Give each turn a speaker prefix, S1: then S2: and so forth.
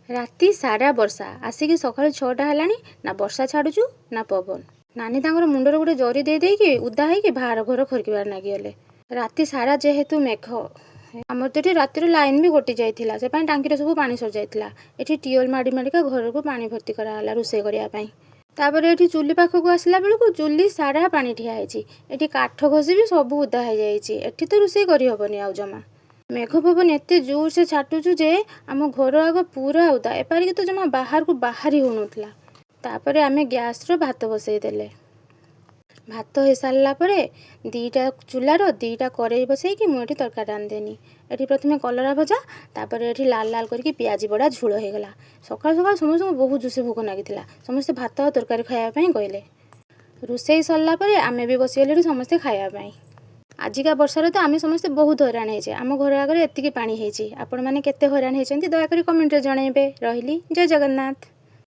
S1: ରାତି ସାରା ବର୍ଷା, ଆସିକି ସକାଳୁ 6ଟା ହେଲାଣି, ନା ବର୍ଷା ଛାଡ଼ୁଛୁ ନା ପବନ। ନାନୀ ତାଙ୍କର ମୁଣ୍ଡରେ ଗୋଟେ ଜରି ଦେଇ ଦେଇକି ଉଦା ହେଇକି ବାହାର ଘର ଖରିକିବାରେ ଲାଗିଗଲେ। ରାତି ସାରା ଯେହେତୁ ମେଘ, ଆମର ତ ଏଠି ରାତିରେ ଲାଇନ୍ ବି କଟି ଯାଇଥିଲା, ସେ ପାଇଁ ଟାଙ୍କିରେ ସବୁ ପାଣି ସରିଯାଇଥିଲା। ଏଠି ଟିଅଲ ମାଡ଼ି ମାଡ଼ିକା ଘରକୁ ପାଣି ଭର୍ତ୍ତି କରାହେଲା ରୋଷେଇ କରିବା ପାଇଁ। ତାପରେ ଏଠି ଚୁଲି ପାଖକୁ ଆସିଲା ବେଳକୁ ଚୁଲି ସାରା ପାଣି ଠିଆ ହେଇଛି। ଏଠି କାଠ ଘଷି ବି ସବୁ ଓଦା ହେଇଯାଇଛି। ଏଠି ତ ରୋଷେଇ କରିହେବନି ଆଉ ଜମା। ମେଘ ପବନ ଏତେ ଜୋରସେ ଛାଟୁଛୁ ଯେ ଆମ ଘର ଆଗ ପୁରା ଓଦା, ଏପାରିକି ତ ଜମା ବାହାରକୁ ବାହାରି ହେଉନଥିଲା। ତାପରେ ଆମେ ଗ୍ୟାସ୍ର ଭାତ ବସେଇ ଦେଲେ। ଭାତ ହେଇସାରିଲା ପରେ 2ଟା ଚୁଲାର 2ଟା କରେଇ ବସେଇକି ମୁଁ ଏଠି ତରକାରୀ ରାନ୍ଧିଦେନି। ଏଠି ପ୍ରଥମେ କଲରା ଭଜା, ତାପରେ ଏଠି ଲାଲ ଲାଲ କରିକି ପିଆଜି ବଡ଼ା ଝୋଳ ହେଇଗଲା। ସକାଳୁ ସକାଳୁ ସମସ୍ତଙ୍କୁ ବହୁତ ଜୋରସେ ଭୋକ ଲାଗିଥିଲା। ସମସ୍ତେ ଭାତ ଆଉ ତରକାରୀ ଖାଇବା ପାଇଁ କହିଲେ। ରୋଷେଇ ସରିଲା ପରେ ଆମେ ବି ବସିଗଲୁ ଏଠି ସମସ୍ତେ ଖାଇବା ପାଇଁ। ଆଜିକା ବର୍ଷାରେ ତ ଆମେ ସମସ୍ତେ ବହୁତ ହଇରାଣ ହେଇଛେ। ଆମ ଘର ଆଗରେ ଏତିକି ପାଣି ହେଇଛି। ଆପଣମାନେ କେତେ ହଇରାଣ ହେଇଛନ୍ତି ଦୟାକରି କମେଣ୍ଟରେ ଜଣାଇବେ। ରହିଲି, ଜୟ ଜଗନ୍ନାଥ।